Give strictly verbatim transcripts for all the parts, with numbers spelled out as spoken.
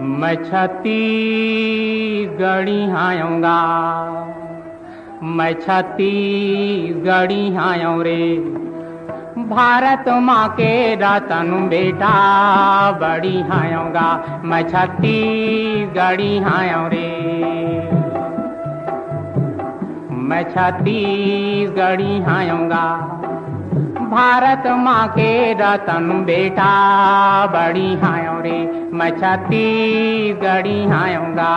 मैं छत्तीसगढ़ी हायौंगा, मैं छत्तीसगढ़ी हायौं रे। भारत माँ के रतन बेटा बड़ी हायौंगा, मैं छत्तीसगढ़ी हायौं रे। मैं छत्तीसगढ़ी हायौंगा, भारत माँ के रतन बेटा बड़ी हायौं रे। मैं छत्तीसगढ़ी हायौंगा।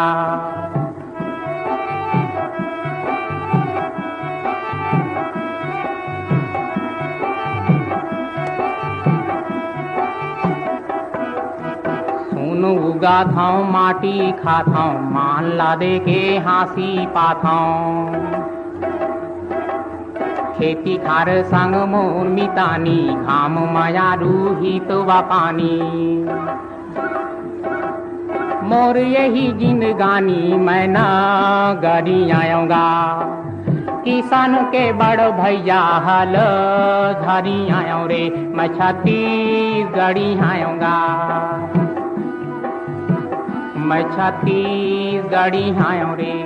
सोन उगाथौं, माटी खाथौं, मान ला दे के हाँसी पाथौं। खेती खार संग मोर मितानी, घाम मया रूही तो वा पानी। मोर यही जिंदगानी मैं न गरी आयोंगा, किसान के बड़ भैया हल धरी आयों रे। मैं छत्तीसगढ़ी आयोंगा, मैं छत्तीसगढ़ी आयों रे।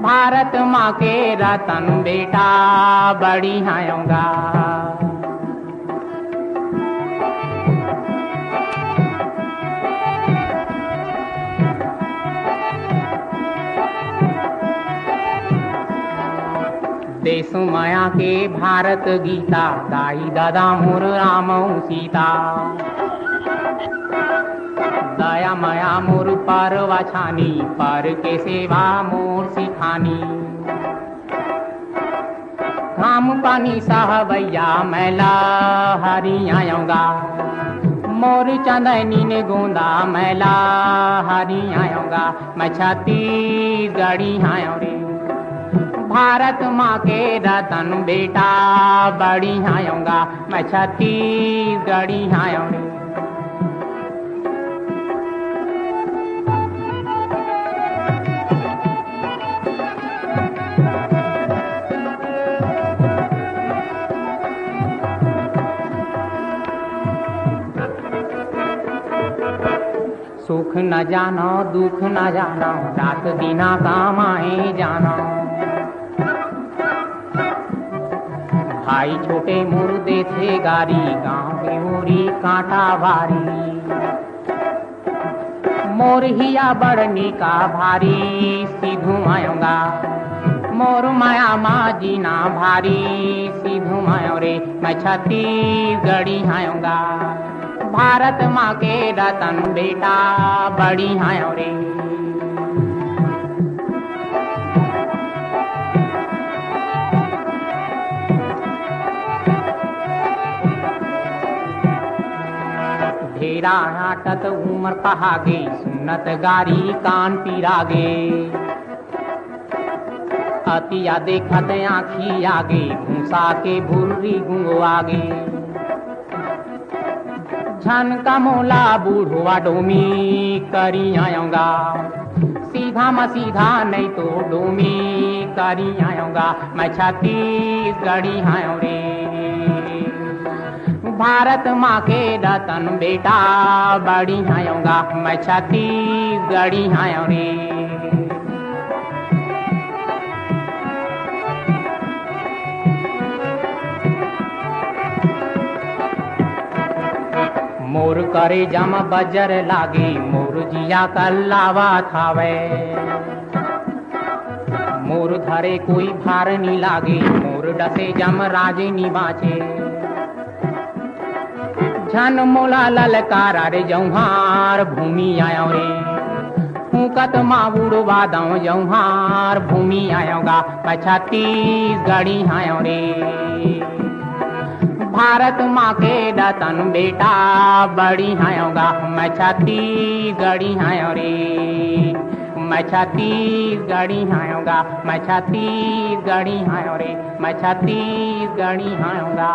भारत माँ के रतन बेटा बड़ी आयोंगा। देश माया के भारत गीता, दाई ददा मोर राम अउ सीता। दया माया मोर परवाछानी, पर के सेवा मोर सिखानी। घाम पानी सहवैया मैं ला हरी आयोंगा, मोर चंदनी ने गोंदा मैं ला हरी आयोंगा। मैं छत्तीसगढ़ी आयों रे, भारत माँ के रतन बेटा बड़ी आयोंगा। मैं छत्तीसगढ़ी आयों रे। सुख न जानो, दुख न जानो, रात दिना कमाए जानो। भाई छोटे मोर देथे गारी, गाँव के ओरी कांटा बारी। मोर हिया बड़ निका भारी, सीधू आयोंगा। मोर माया मा जीना भारी, सीधू आयों रे। मैं छत्तीसगढ़ी आयोंगा, भारत माँ के रतन बेटा बड़ी आयों रे। ढेरा आटत उमर पहागे, सुनत गारी कान पिरागे। अतिया देखत आँखी आगे, भूसा के भुर्री गुंगो आगे। झन का मोला बूढ़वा डोमी करी आयोंगा, सीधा म सीधा नहीं तो डोमी करी आयोंगा। मैं छत्तीसगढ़ी आयों रे, भारत माँ के रतन बेटा बड़ी आयोंगा। मैं छत्तीसगढ़ी आयों रे। मोर करेजा म बजर लागे, मोर जिया कल्लावत हावय। मोर धरे कोई भार नी लागे, मोर डसे जम राजे नी बाँचे। झन मोला ललकारा रे जौहार भूमि आयों रे, फूंकत मा उड़वा दौं जौहार भूमि आयों गा। मैं छत्तीसगढ़ी आयों रे, भारत माँ के रतन बेटा बड़ी आयों गा। मैं छत्तीसगढ़ी आयों रे, मैं छत्तीसगढ़ी आयों गा। मैं छत्तीसगढ़ी आयों रे, मैं छत्तीसगढ़ी आयों गा।